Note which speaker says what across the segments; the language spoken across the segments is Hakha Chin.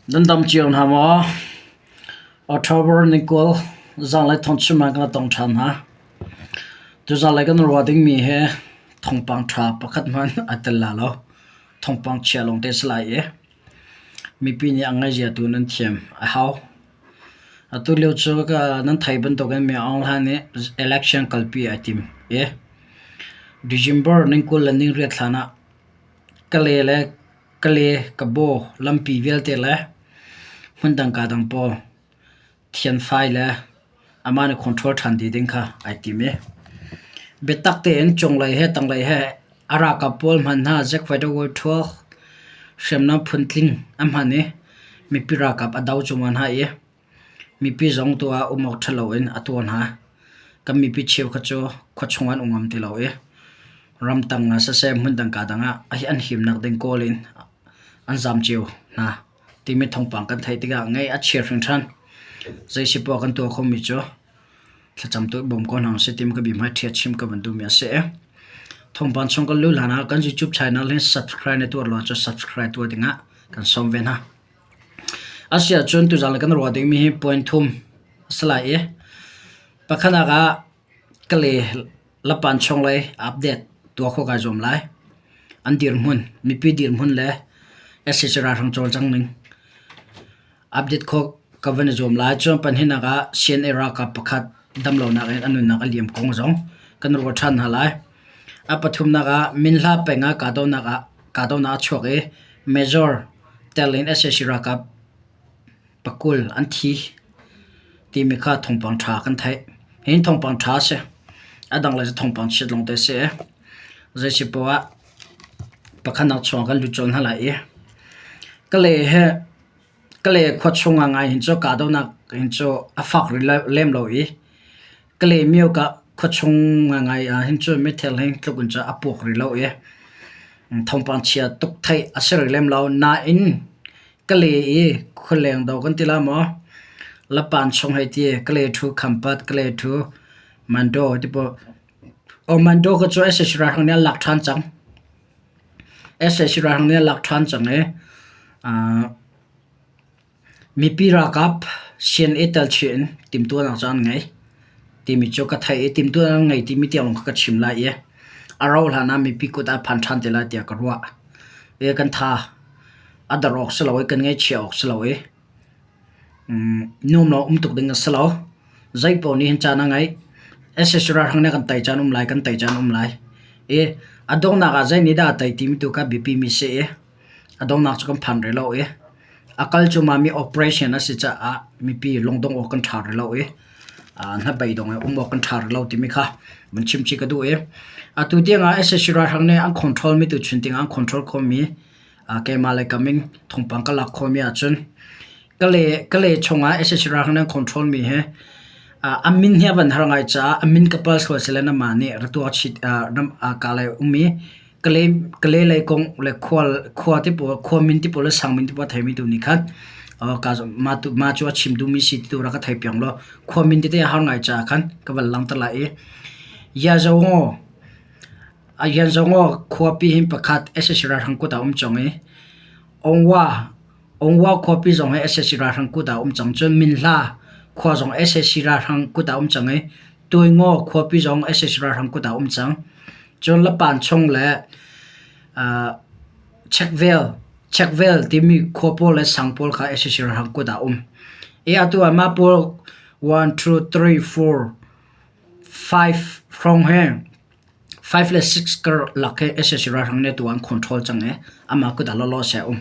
Speaker 1: Nan dam cio hna maw? October ni 20 zanlei thawngchim ah kan tong ṭhan hna. Tuzanlei kan ruah dingmi hi thawngpang ṭha pakhat hmanh aa tel la lo. Thawngpang chia lawngte a si lai i mipi nih a ngaihzia tu nan thiam a hau. Atu lio cu nan theih bantukin Min Aung Hlaing nih election kalpi ai tim i December ni 20 le ni riat hlan ah Kale le Kale Kabaw lampi vialte le hmundang kadang pawl thianfai le amah nih control ṭhan dih ding kha ai tim i biatak tein cunglei he tanglei he a ralkap pawl hmanh hna Zack-Fighter hriamnam phuntling a hman i mipi ralkap a do cuahmah hna i Mipi zong tu ah um awk ṭha loin a tuah hna. Kan mipi cheukhat cu khuachung an um ngam ti lo i ramtang ah siseh hmundang kadang ah an himnak ding kawl in an zaam cio hna timi thawngpang kan theih tikah ngaih a chia hringhran. Zei si poah kan tuah khomi cu thlacam tu i bawm ko hna usih timi ka bia hmai ṭhia chim ka van duhmi a si. Thawngpang chung kan luh hlan ah kan YouTube channel hi subscribe na tuah lo ahcun subscribe tuah dingah kan sawm ve hna. Asiahcun tuzaan kan ruah dingmi hi point thum a si lai i pakhatnak ah Kale Lapan chunglei update tuah khawh kai zuam lai. An dirhmun, mipi dirhmun le sac ralhrang cawlcang ning update khawh ka van i zuam lai. Cun pahnihnak ah CNA ralkap pakhat damlonak in a nunnak a liam kong zong kan ruah ṭhan hna lai. A pathumnak ah Minhla peng ah kahdohnak ah kahdohnak a chuak i Major tel in sac ralkap pakul an thi timi kha thawngpang ṭha kan theih. Hi thawngpang ṭha a si. A dang le cu thawngpang chiat lawngte a si. Zei si poah ah pakhatnak chungah kan lut colh hna lai i Kale he Kale khua chungah ngai hin cu kahdohnak hin cu a fak rih lem lo i Kale myo ka khuachung ngaingai ah hin cun meithal hi tluk in cun a puak rih lo i thawngpang chia tuk theih a si rih lem lo. Nain Kale i khualeng do kan ti la maw Lapan chung hei ti Kale thu Khampat, Kale thu Mando ti pawl. Aw Mando ka cu sac ralhrang nih an lak ṭhan cang. Sac ralhrang nih an lak ṭhan cang i Mipi ralkap sian i telchih in timhtuahnak cu an ngei timi cu ka theih i timhtuahnak an ngei timi tiang lawng kha ka chim lai i a rauh hlan ah mipi kut ah phan ṭhan te lai tiah ka ruah. I kan tha a dar awk si lo i kan ngaihchia awk si lo i nuam lo um tuk ding a si lo. Zeipaoh nih hin caan a ngeih. Sac ralhrang nih a kan tei caan um lai, kan tei caan um lai. I a donghnak ah zei nih dah a tei timi tu kha biapimi si i a donghnak cu kan phan rih lo i a kal cuahmah mi operation a si caah mipi lungdong awk kan ṭha rih lo i hnabeidong in um awk kan ṭha rih lo timi kha vun chim chih ka duh i atu tiang ah sac ralhrang nih an control mi tuchun tiang an control khawhmi keimah le ka min thawngpang ka lak khawhmi ahcun Kale Kale chungah sac ralhrang nih an control mi hi a min hi a van har ngai caah a min ka pal sual sile namah nih ra tuah chit kale um i Kale lei kong le khua te pawl khua min te pawl le sang min te pawl a theimi tu nih khan mah cu a chim duhmi si ti tu rak ka thei piak law khua min tete a har ngai caah khan ka van langhter lai i Yanzongaw khuapi hin pakhat sac ralhrang kut ah um cang i Ongwa Ongwa khuapi zong hi sac ralhrang kut ah um cang cun Minhla khua zong sac ralhrang kut ah um cang i Tuingaw khuapi zong sac ralhrang kut ah um cang. Cun Lapan chung le Chekvel Chekvel timi khua pawl le sang pawl kha sac ralhrang kut ah um. I atu ah mah pawl 1, 2, 3, 4, 5 hrawng he 5 le 6 karlak he sac ralhrang nih atu an control cang i amah kut ah lawlaw seh a um.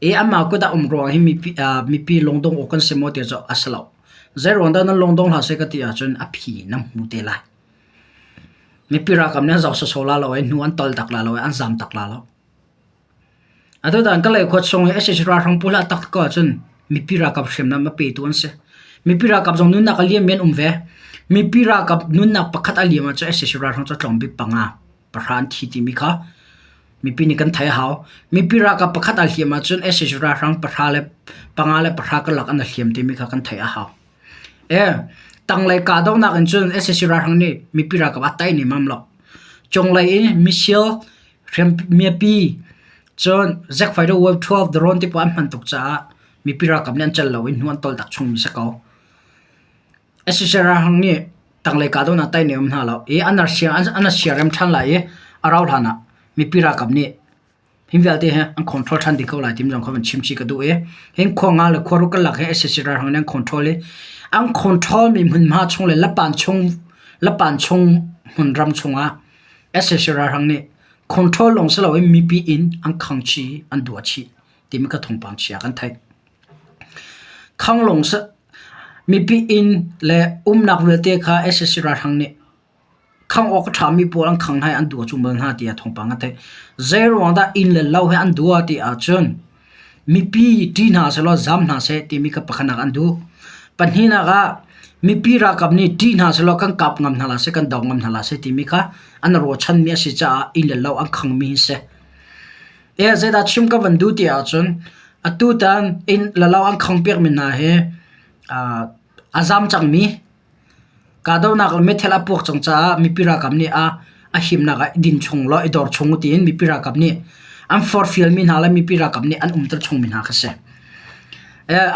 Speaker 1: I amah kut ah um ruang hi mipi, mipi lungdong awk kan si maw ti cu a si lo. Zei ruang dah nan lungdong hlah seh ka ti ahcun a phi nan hmu te lai. Mipi ralkap nih an zoh sawsawh la lo i hnu an tol tak la lo i an zam tak la lo. Atutan Kalay khua chung i sac ralhrang pawl a tak ko ahcun mipi ralkap hriamnam a petu an si. Mipi ralkap zong nunnak a liammi an um ve. Mipi ralkap nunnak pakhat a liam ahcun sac ralhrang cu tlawm bik panga pahra an thi timi kha mipi nih kan theih a hau. Mipi ralkap pakhat a hliam ahcun sac ralhrang pahra le panga le pahra karlak an i hliam timi kha kan theih a hau. Tanglei kahdohnak in cun sac ralhrang nih mipi ralkap a tei nemam lo. Cunglei in missile hriampi cun Zack Fighter Wave 12 drone ti pawl an hman tuk caah Mipi ralkap nih an celh lo i hnu an toltak chungmi si ko. Sac ralhrang nih tanglei kahdohnak tai nih a um hna lo i an an siarem ṭhan lai i a rauh hlan ah mipi ralkap nih hi vialte hi an control ṭhan dih ko lai timi zong kha van chim chih ka duh i hin khua nga le khua ruk karlak hi sac ralhrang nih an control i an control mi hmunhma chung le lapan chung lapan chung hmunram chungah sac ralhrang nih control lawng si loin mipi inn an khang chih i an duah chih timi kha thawngpang chia kan theih. Khanglawng mipi inn le umnak vialte kha sac ralhrang nih khangh awk a ṭhami pawl an khangh hna i an dua cu bal hna tiah thawngpang a theih. Zeiruang dah inn le lo he an dua ti ahcun mipi ṭih hna sehlaw zam hna seh timi kha pakhatnak an duh. Pahnihnak ah mipi ralkap nih ṭih hna sehlaw kan kap ngam hna lai seh, kan do ngam hna lai seh timi kha an ruahchanmi a si caah inn le lo an khangmi hi si. Zeidah chim ka van duh ti ahcun atutan inn le lo an khangpiakmi hna hi a zaam cangmi kahdohnak le meithal a puak cang caah mipi ralkap nih a himnak ah i din chung law i dor chung tiin mipi ralkap nih an forhfialmi hna le mipi ralkap nih an umter chungmi hna kha si.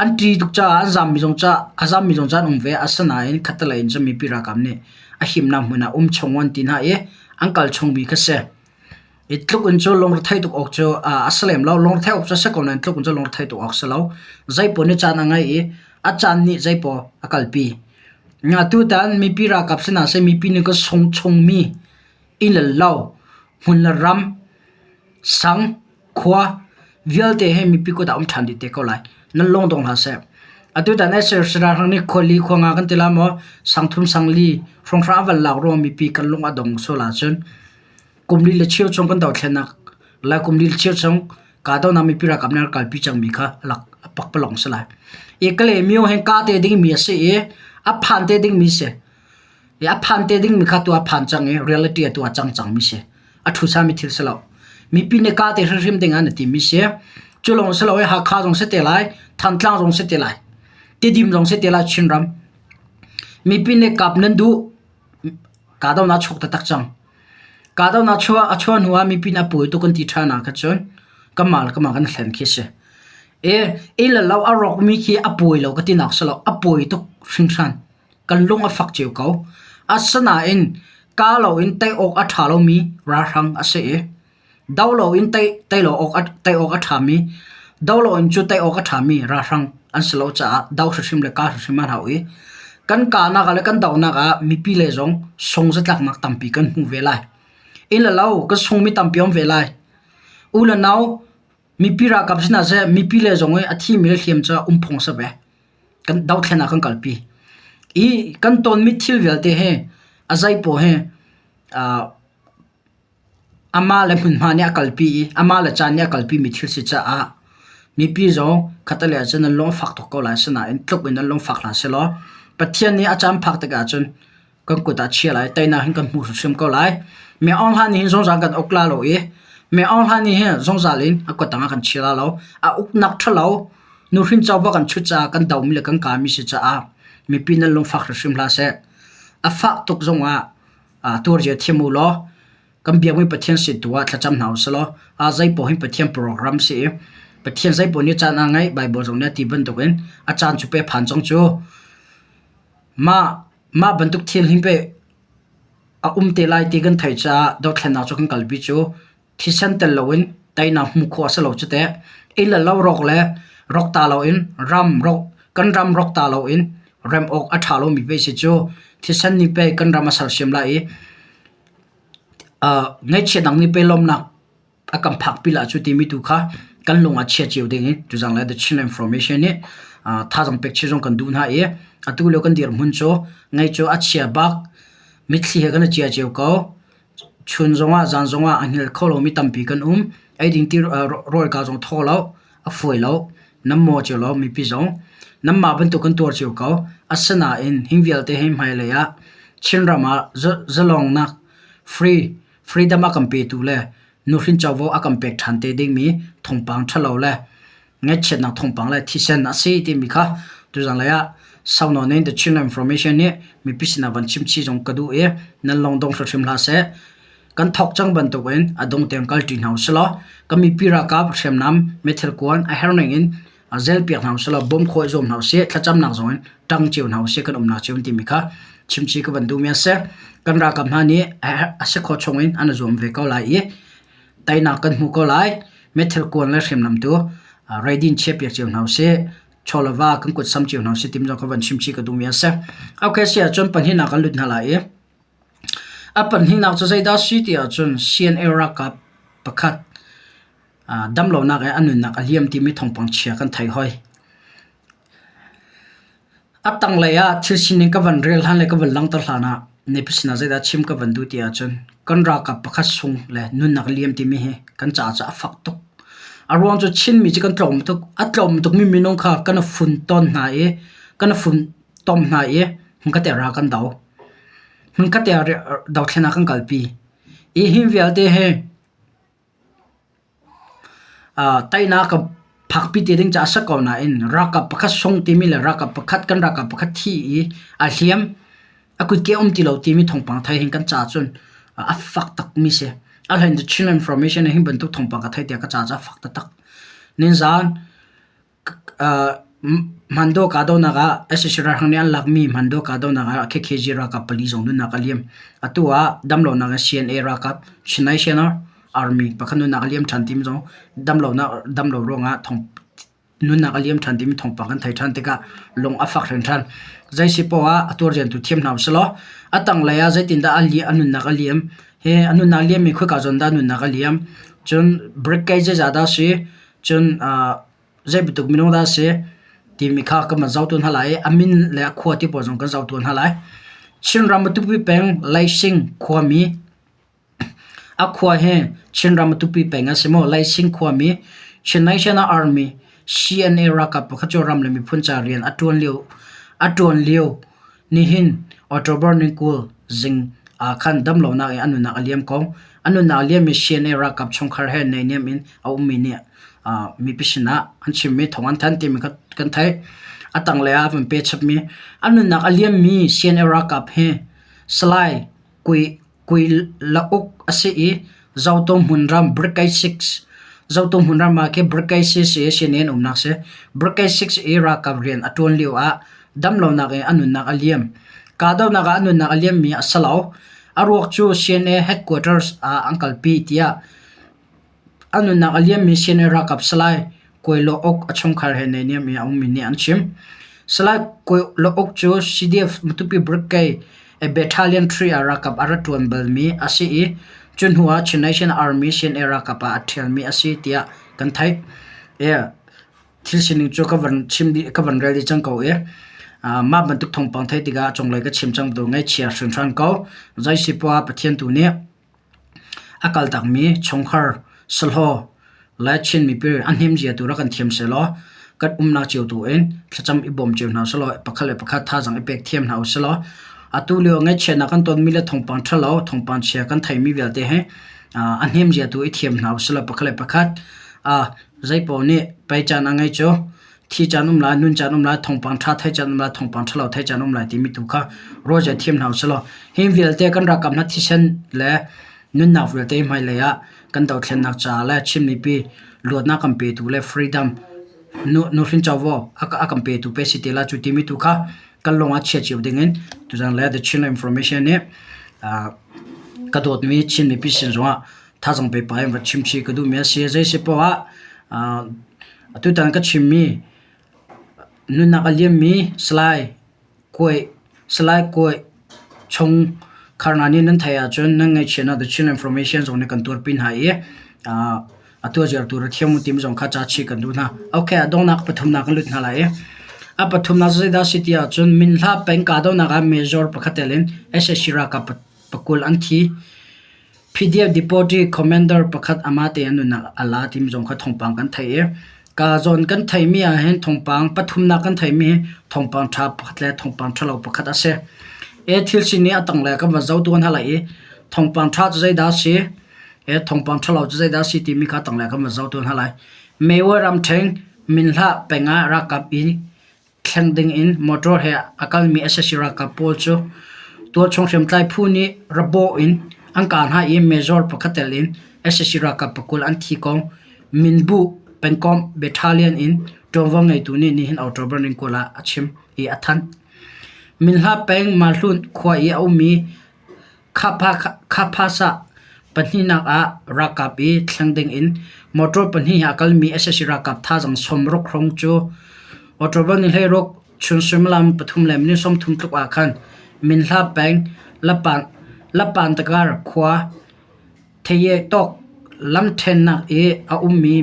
Speaker 1: An ṭih tuk caah an zaammi zong caah a zaammi zong caah an um ve. Asinain khattelei in cun mipi ralkap nih a himnak hmun ah um chung an ti hna i an kal chungmi kha si. I tluk in cu lungrethei tuk awk cu a si lem lo. Lungrethei awk cu a si ko nain tluk in cu lungrethei tuk awk a si lo. Zeipaoh nih caan a ngei i a caan nih zeipaoh a kalpi. Tutan mipi ralkap sinah seh mipi nih ka sung chungmi inn le lo, hmun le ram, sang, khua vialte hi mipi kut ah um ṭhan dih te ko lai. Nan lung dong hlah seh. Atutan SRC ralhrang nih khuali khua nga kan ti la maw, sang thum sang li hrawnghrang a van lak ruang mipi kan lung a dong sual ahcun Kum li le cheu chung kan dothlennak le kum li le cheu chung kahdohnak mipi ralkap nih an kalpi cangmi kha lak a pakpalawng si lai. I Kalaymyo hi kah te dingmi a si i a phan te dingmi si. I a phan te dingmi kha tu a phan cang i reality a tu a cang cangmi si. A ṭhusami thil si lo. Mipi nih kah te hrimhrim ding ah na timi si. Cu lawng si lo i Hakha zong si te lai, Thantlang zong si te lai, Tidim zong si te lai Chinram. Mipi nih kap nan duh, kahdohnak chuak taktak cang. Kahdohnak chuah a chuah hnu ah mipi nih a pawi tuk an ti ṭhan ah khan cun kanmah le kanmah kan hlen khi a si. I inn le lo a rawkmi khi a pawi lo ka tinak si lo, a pawi tuk hringhran. Kan lung a fak cio ko. Asinain kaa loin tei awk a ṭha lomi ralhrang a si i Do loin tei awk a ṭhami, do loin cu tei awk a ṭhami ralhrang an si lo caah do hrimhrim le kah hrimhrim an hau i kan kahnak ah le kan dohnak ah mipi lei zong sung zatlaknak tampi kan hmu ve lai. Inn le lo kan sungmi tampi a um ve lai. U le nau mipi ralkap sinah seh mipi lei zong i a thimi le hliam cu um phung a si ve. Kan dothlen ah kan kalpi. I kan tonmi thil vialte hi a zeipaoh hi Amah le hmunhma nih a kalpi i amah le caan nih a kalpimi thil si caah mipi zong khatalei ahcun nan lung a fak tuk ko lai. Asinain tluk in nan lung fak hlah sehlaw Pathian nih a caan phak tikah cun kan kut ah a chia lai. Teinak hin kan hmu hrimhrim ko lai. Mi Aung Hlan nih hin zungzal kan uk la lo i Mi Aung Hlan nih hin zungzal in a kut tangah kan chia la lo. A uknak ṭhalo nuhrin covo kan chut caah kan domi le kan kami si caah mipi nan lung fak hrimhrim hlah seh. A fah tuk zongah tuarzia thiam u law kan biakmi Pathian sin tu ah thlacam hna u sih law zeipaoh hi Pathian program si i Pathian zeipaoh nih caan a ngeih Baibal zong nih a ti bantukin a caan cu pe phan cang cu mah mah bantuk thil hin pe a um te lai ti kan theih caah dothlennak cu kan kalpi cu Thisen tel loin teinak hmuh khawh a si lo cu teh. Inn le lo rawk le rawk ta loin ram rawk kan ram rawk ta loin rem awk a ṭha lomi pei si cu. Thisen nih pei kan ram a sersiam lai i ngaihchiatnak nih pei lawmhnak a kan phakpi lai cu timi tu kha kan lung ah chia cio ding in tuzang le The Chin Information nih thazaang pek chin zong kan duh hna i atu lio kan dirhmun cu ngaih cu a chia bak mitthli he kan i cia cio ko. Chun zongah zan zongah a hngilh kho lomi tampi kan um. Eiding ti rawlka zong thaw lo, a fawi lo. Nan maw cio lo mipi zong. Nanmah bantuk kan tuar cio ko. Asinain hi vialte hi hmailei ah Chinram ah zalongnak free freedom a kan petu le nuhrin covo a kan pek ṭhan te dingmi thawngpang ṭhalo le ngaihchiatnak thawngpang le thisen a si timi kha tuzanlei ah saunawn in The Chin Information nih mipi sinah van chim chih zong ka duh i nan lung dong hrimhrim hlah seh. Kan thawk cang bantukin a dong tiang kalṭi hna usih law kan mipi ralkap hriamnam meithal kuan a herh ning in. Zelpiak hna usih law bawm khawh i zuam hna usih. Thlacamnak zong in ṭang cio hna usih kan umnak cio in timi kha chimchih ka van duhmi a si. Kan ralkap hna nih a si khawh chung in an i zuam ve ko lai i teinak kan hmu ko lai. Meithal kuan le hriamnam tu ready in chiahpiak cio hna usih. Chaw le va kan kut sam cio hna usih timi zong ka van chimchih ka duhmi a si. Okay, si ahcun pahnihnak kan lut hna lai i a pahnihnak cu zeidah a si ti ahcun CNA ralkap pakhat damlonak in a nunnak a liam timi thawngpang chia kan thei hoi. A tanglei ah thil sining ka van rel hlan le ka van langhter hlan ah mipi sinah zeidah chim ka van duh ti ahcun kan ralkap pakhat sung le nunnak liam timi hi kan caah cu a fak tuk. A ruang cu Chinmi cu kan tlawm tuk. A tlawm tukmi minung kha kan i funton hna i kan i funtom hna i hmunkhat ah ral kan do. Hmunkhat ah dothlennak kan kalpi. Hi hi vialte hi Teinak ka phakpi te ding caah a si ko nain ralkap pakhat sung timi le ralkap pakhat kan ralkap pakhat thi i aa hliam, a kutke a um ti lo timi thawngpang thei hin kan ca cun a fak takmi si. A hlei in Chin Information hi bantuk thawngpang ka theih tiah ka ca cu a fak taktak. Ninzaan Hmandaw kahdohnak ah sac ralhrang nih an lakmi Hmandaw kahdohnak ah KKG ralkap pali zong nunnak a liam. Atu ah damlonak in CNA ralkap Chin National Army pakhat nunnak a liam ṭhan timi zong damlonak damlo ruangah thong nunnak a liam ṭhan timi thawngpang kan theih ṭhan tikah lung a fak hringhran. Zei si poah ah a tuarzian tu thiam hna usih law a tanglei ah zeitindah a nunnak a liam hi a nunnak a liammi khoika zawn dah a nunnak a liam cun brigade zeizah dah a si cun zei bantuk minung dah a si timi kha kan van zoh tawn hna lai i a min le a khua ti pawl zong kan zoh tawn hna lai. Chinram Matupi peng Leising khuami a khua hi Chinram Matupi peng a si maw Leising khuami Chin National Army CNA ralkap pakhat cu ram le miphun ca rian a ṭuan lio a ṭuan lio Nihin October ni 20 zing ah khan damlonak in a nunnak a liam ko. A nunnak a liammi CNA ralkap chungkhar he naihniam in a ummi nih mipi sinah an chimmi thawng an thanh timi kan theih. A tanglei ah a van pe chapmi a nunnak a liammi CNA ralkap hi Salai Kui Kuilauk a si i Zotung hmunram Brigade 6 Zotung hmunram ah khi Brigade 6 i CNA an umnak si. Brigade 6 i ralkap rian a ṭuan lio ah damlonak in a nunnak a liam. Kahdohnak ah a nunnak a liammi a si lo. A ruak cu CNA headquarters ah an kalpi tiah a nunnak a liammi CNA ralkap Salai Kuailauk a chungkhar he naihniam in a ummi nih an chim. Salai Kuailauk cu CDF Matupi Brigade Battalion 3 ah ralkap a rak ṭuan balmi a si i cu hnu ah Chin Nation Army CNA ralkap ah a ṭhialmi a si tiah kan theih. Thil sining cu ka van chim dih ka van rel dih cang ko i mah bantuk thawngpang theih tikah a cunglei ka chim cang bantuk ngaihchia hringhran ko. Zei si poah Pathian tu nih A kaltakmi chungkhar sahlaw le Chin mipi a hnemzia tu rak kan thiam sehlaw kan umnak cio tu in thlacam i bawm cio hna sehlaw pakhat le pakhat thazaang i pek thiam hna usihlaw atu lio ngaihchiatnak kan tonmi le thawngpang ṭhalo thawngpang chia kan theimi vialte hi a hnemzia tu i thiam hna usihlaw pakhat le pakhat zeipaoh nih pei caan a ngei cu. Thi caan um lai, nun caan um lai, thawngpang ṭha theih caan um lai, thawngpang ṭhalo theih caan um lai timi tu kha ruahzia thiam hna usih law hi vialte kan ralkap hna thisen le nunnak vialte hmailei ah kan dothlennak caah le Chin mipi luatnak kan petu le freedom nuhrin covo a kan petu pe si te lai cu timi tu kha kan lung ah chia cio ding in tuzan le The Chin Information nih ka dawtmi Chin mipi sin zongah thazaang pe pah in va chimchih ka duhmi a si. Zei si poah ah Atutan ka chimmi nunnak a liammi Salai Kuai Salai Kuai chung kharnak nih nan theih ahcun nan ngaihchiatnak The Chin Information zong nih kan tuarpi hna i atu a ziartu ra thiam u timi zong kha ca chih kan duh hna. Okay, a donghnak pathumnak kan lut hna lai i a pathumnak cu zeidah a si ti ahcun Minhla peng kahdohnak ah major pakhat tel in sac ralkap pakul an thi. PDF Deputy Commander pakhat amah tein a nunnak a la timi zong kha thawngpang kan theih i ka zawn kan theihmi ahhin thawngpang pathumnak kan theihmi hi thawngpang ṭha pakhat le thawngpang ṭhalo pakhat a si. E thil sining a tanglei kan van zoh tuan hna lai i thawngpang ṭha cu zeidah a si, e thawngpang ṭhalo cu zeidah a si timi kha tanglei kan van zoh tuan hna lai. Mewar ramṭheng Minhlah peng ah ralkap i Thleng dingin motor he a kalmi sac ralkap pawl cu tualchung hriamtlai phu nih rabawh in an kah hna i major pakhat tel in sac ralkap pakul an thi kong Minbu pengkomh battalion in ṭuanvo ngeitu nih nihin October ni 20 ah a chim i a thanh. Minhla peng Mahlun khua i a ummi Khaphasah pahnihnak ah ralkap i thleng dingin motor pahnih he a kalmi sac ralkap thazaang 60 hrawng cu October ni 16 chun suimilam pathum le minung 30 tluk ah khan Minhla peng Lapantagar khua Thayetawk lamṭhennak i a ummi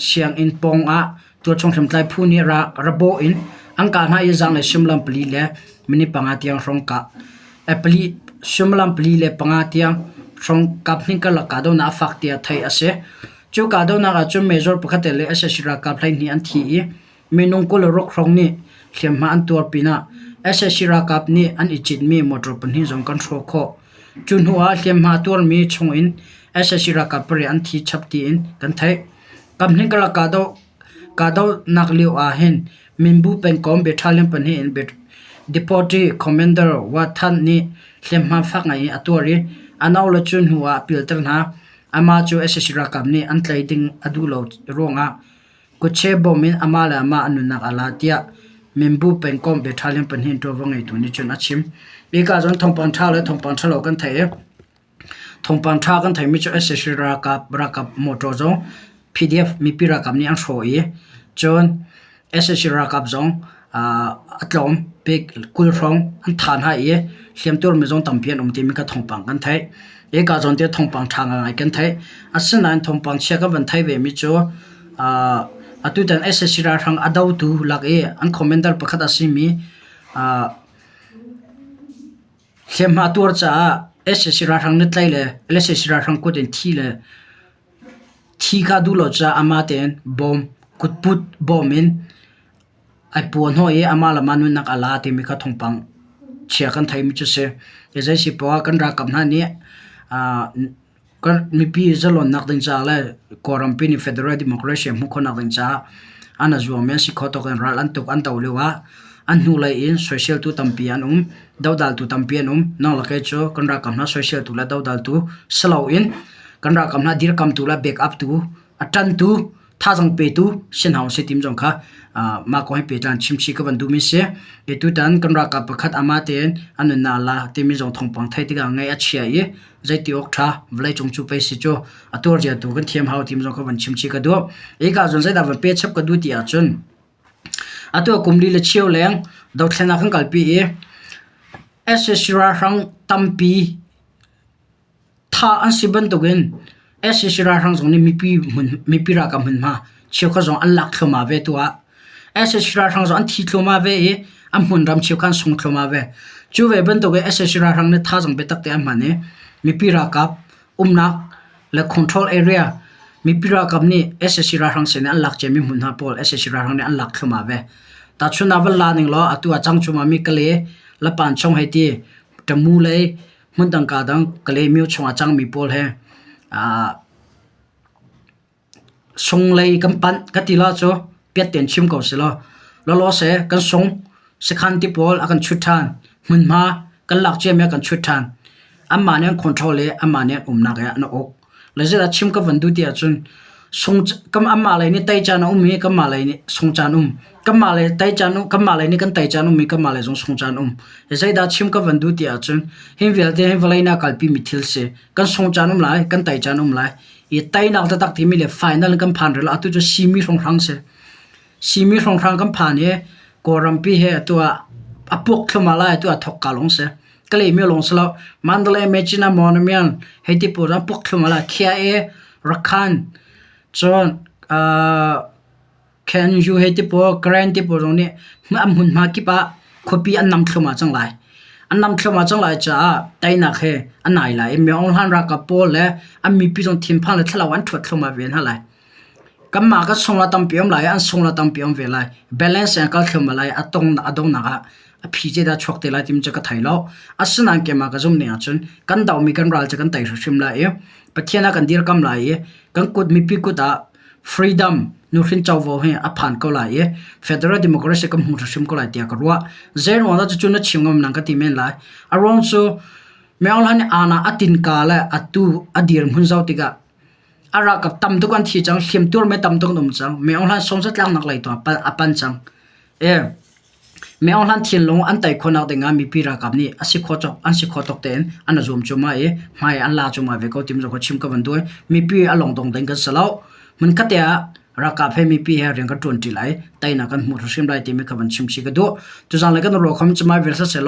Speaker 1: sianginn pawng ah tualchung hriamtlai phu nih rabawh in an kah hna i zaanglei suimilam pali le minute panga tiang hrawng kah suimilam pali le panga tiang hrawng kaphnih karlak kahdohnak a fak tiah theih a si. Cu kahdohnak ah cun major pakhat le sac ralkap 12 an thi i Minung 26 hrawng nih hliamhma an tuar pinah sac ralkap nih an i citmi motor pahnih zong kan hrawh khawh. Cu hnu ah hliamhma a tuarmi chung in sac ralkap pariat an thi chap tiin kan theih. Kaphnih karlak kahdohnak lio ah hin Minbu pengkomh battalion pahnih in Deputy Commander Wa Than nih hliamhma fak ngai in a tuar i a naule cu hnu ah a pilter hna. Amah cu sac ralkap nih an tlaih ding a duh lo ruangah Kutche bawm in amah le amah a nunnak a la tiah Minbu pengkomh battalion pahnih ṭuanvo ngeitu nih cun a chim. Hika cun thawngpang ṭha le thawngpang ṭhalo kan theih i thawngpang ṭha kan theihmi cu sac ralkap ralkap motor zong PDF mipi ralkap nih an hrawh i cun sac ralkap zong a tlawm bik 20 hrawng an thah hna i hliamtuarmi zong tampi an um timi kha thawngpang kan theih. Hika zawn te thawngpang ṭha ngaingai kan theih. Asinain thawngpang chia kan van theih vemi cu atutan sac ralhrang a dotu lak i an commander pakhat a simi hliamhma tuar caah sac ralhrang nih tlaih le sac ralhrang kut in thi le thi kha duh lo caah amah tein bawm kutput bawm in Ai puahhnawh i amah le mah nunnak a la timi kha thawngpang chia kan theimi cu si. Zei si poah kan ralkap hna nih kan mipi zalonnak ding caah le Kawlrampi nih Federal Democracy a hmuh khawhnak ding caah an i zuam i an si kho tawk in ral an tuk an doh lio ah an hnulei in soiseltu tampi an um, dodaltu tampi an um. Nang le kei cu kan ralkap hna soiseltu le dodaltu si loin kan ralkap hna dirkamtu le backup tu a ṭantu thazaang petu si hna usih tim zong kha mah kong he pehtlai in chimchih ka van duhmi si. Tutan kan ralkap pakhat amah tein a nunnak a la timi zong thawngpang theih tikah ngaih a chia i zeiti awk ṭha vawleicung cu pei si cu a tuarzia tu kan thiam hau tim zong kha van chimchih ka duh. Hika cun zeidah van pechap ka duh ti ahcun atu ah kum li le cheu leng dothlennak kan kalpi i sac ralhrang tampi Thah an si bantukin sac ralhrang zong nih mipi ralkap hmunhma cheukhat zong an lak thluahmah ve tu ah sac ralhrang zong an thi thluahmah ve i an hmunram cheukhat an sung thluahmah ve. Cu ve bantukin sac ralhrang nih thazaang biatak te an hman i mipi ralkap umnak le control area mipi ralkap nih sac ralhrang sin in an lak ciami hmunhma pawl sac ralhrang nih an lak thluahmah ve. Tahchunhnak van la ning law atu ah cangcung ah mi Kale, Lapanchong hei ti, Tamu lei Hmundang kaa dang Kalaymyo chungah cangmi pawl he sunglei kan panh ka ti la cu piat tein chim ko selaw lawlaw seh kan sung sakhan ti pawl a kan chut ṭhan hmunhma kan lak ciami a kan chut ṭhan anmah nih an control i anmah nih an umnak he an uk. Le zeidah chim ka van duh ti ahcun sung anmah lei nih tei caan a um i kanmah lei nih sung caan um. Kanmah lei tei caan um kanmah lei nih kan tei caan um i kanmah lei zong sung caan um. Zeidah chim ka van duh ti ahcun hi vialte hi vawlei nih a kalpimi thil si. Kan sung caan um lai, kan tei caan um lai. I teinak taktak timi le final kan phan rih lo. Atu cu simi hrawnghrang si. Simi hrawnghrang kan phan i Kawlrampi he atu ah a puak thluahmah lai atu ah thawkka lawng si. Kalaymyo lawng si lo. Mandalay, Myitkyina, Mawlamyine hei ti pawl a puak thluahmah lai. KIA, Rakhan, cun KNU hei ti pawl, Karen ti pawl zong nih an hmunhma kip ah khuapi an nam thluahmah cang lai. An nam thluahmah cang lai caah teinak he a nai lai i Myo Aung Hlaing ralkap pawl le an mipi zong thinphang le thlalau an ṭhuat thluahmah ve hna lai. Kanmah kan sung la tampi um lai i an sung la tampi um ve lai. Balance in a kal thluahmah lai i a tong a donghnak ah a phi ce dah chuak te lai timi cu ka thei lo. Asinain keimah ka zumh ning ahcun kan dohmi kan ral cu kan tei hrimhrim lai i Pathian ah kan dirkam lai i kan kut mipi kut ah freedom nuhrin covo hi a phan ko lai i federal democracy kan hmu hrimhrim ko lai tiah ka ruah. Zei ruang dah cucu na chim ngam nang ka ti men lai. A ruang cu Myo Hla nih aana a tinka le atu a dirhmun zoh tikah. A ralkap tam tuk an thi cang, hliamtuar me tam tuk an um cang. Min Aung Hlaing sawm zatlaknak lei tu ah a pan cang. E Min Aung Hlaing thinlung an tei khawhnak ding ah mipi ralkap nih a si khawh cawk an si khawh tawk tein an i zuam cuahmah i hmai an la cuahmah ve ko timi zong kha chim ka van duh i mipi a longdong ding kan si lo. Hmunkhat te ah ralkap he mipi he rian kan ṭuanṭi lai, teinak kan hmuh hrimhrim lai timi kha van chim chih ka duh. Tuzaan le kan ruakham cumai vial siseh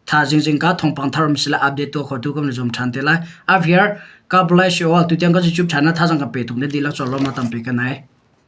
Speaker 1: tha zingzing ka thawngpang thar um sila update tuah khotu kan zuam ṭhan te lai. Avir, God bless you all. Tutiang kan YouTube channel thazang kan pe tuk ne dihlak cawlawm tampi kan ai.